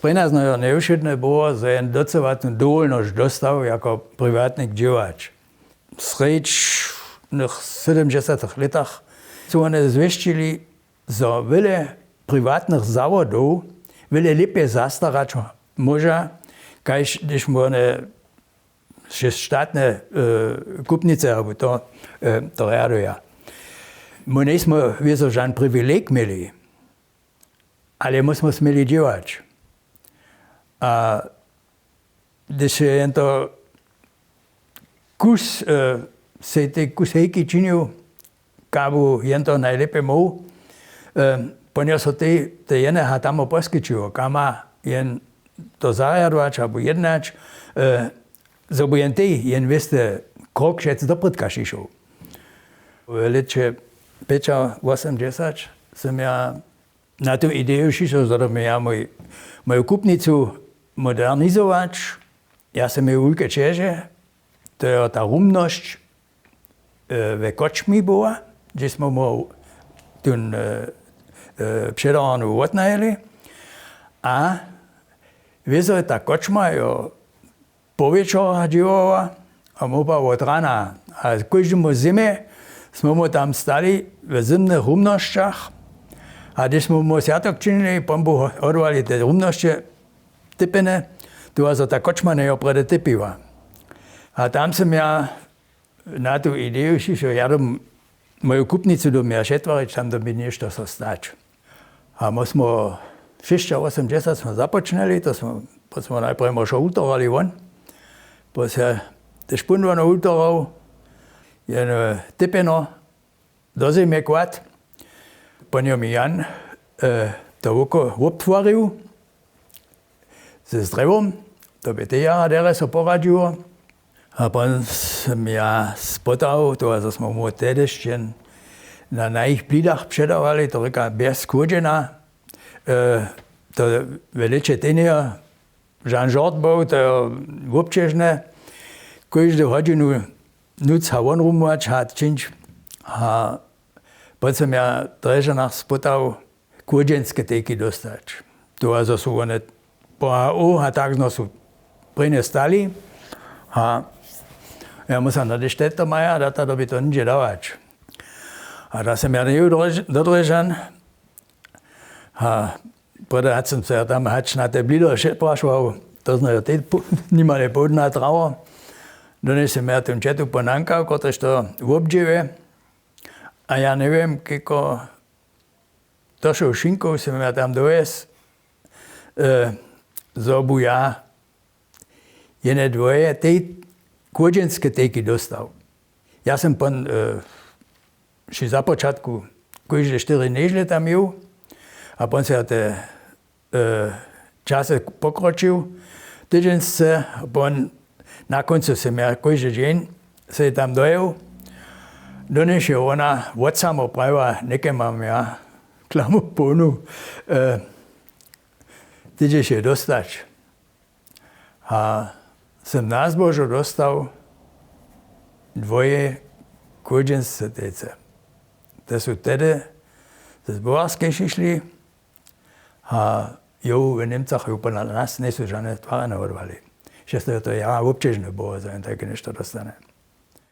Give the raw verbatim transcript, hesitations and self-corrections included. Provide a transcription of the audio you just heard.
Prěnjaznojo njewšědne było, zo jen docyła tu dowolnosć dostał jako priwatnik dźěłać. W srjedźnych sydomdźesatych lětach su wone zwěsćili, zo wjele priwatnych zawodow wjele lěpje zastarać móža, kaž hdyž mu wone šěsćštatne kupnice abo to rjaduja. My njejsmy wězo žan priwileg měli, ale my smy směli dźěłać. A hdyž je jen to kus sej tej kus hejki činił, kabu jen to najlěpje móhł, ponjoso tej te jene ha tamo poskićiło, kam ma jen to zarjadować abo jednać, zo by jen tej jen wěste krok šec doprědka šišoł. W lěće pjećawosomdźesać sym ja na tu ideju šišoł, zo dyrbi ja móju kupnicu modernizować. Ja sym měł wulke ćeže, to je ta rumnosć we kočmi była, hdźež smy mu tón předawarnu wotnajeli. A wězo je ta kočma jo po wječorach dźěłała a móhła wot rana. A kóždemu zymje smy mu tam stali w zymnych rumnosćach. A hdyž smy mu swjatok činili, pon był hodowali te rumnosće typjene, tu a zo ta kočma njejo prjedy typiła. A tam sym ja na tu ideju šišoł, ja dom moju kupnicu dom ja šetwarić, tam dom by něšto so stać. A my smy šěsćawosomdźesat smy započnjeli, to smy najprjedy wšo wultorali won, po se tež pón won wultorał, jeno typjeno do zemje kład. Pon jo mi jan to wobtwarił z drjewom, to by tej jara derje so poradźiło. A pon sym ja spytał to a zo smy mu tehdyšće na najich blidach předawali, to rěka bjez chłódźena. To w lěće tenejo žan žort był, to je wobćežne. Kóždu hodźinu nuc ha wonrumować ha čińć. A pon sym ja w drježanach spytał, chłódźenske tejki dóstać. To a zo su wone po a o a tak zno su prěnje stali. A ja myslam, da hdyž te to maja, da ta dyrbi to něhdźe dawać. A da sym ja njejł do drježan. A prjedy hač sym se ja tam hač na te blido šetwašował, to zno jo tej nimale połdna trało. Doniž sym ja tón četu ponankał, kotryž to wobdźěłuje. A ja njewěm kiko to šoł šinkow sym ja tam dowjez, zo bu ja jene dwoje tej chłódźenske tejki dóstał. Ja sym pon ši započatku kóžde štyri nježle tam měł. A pon se ja te časy pokročił, tydźensce. Pon na kóncu sym ja kóždy dźeń sej tam dojěł. Doniž je wona wot samo prajiła, něke mam ja klamu połnu, hdźež je dóstać. A sym na zbožo dóstał dwoje chłódźensce tejce. Te su tehdy z bowarskej šišli. A jow w němcach jow pola nas njejsu žane twarjene wodwali. Šesle to jara wobćežne było, zo jen tajke něšto dóstane.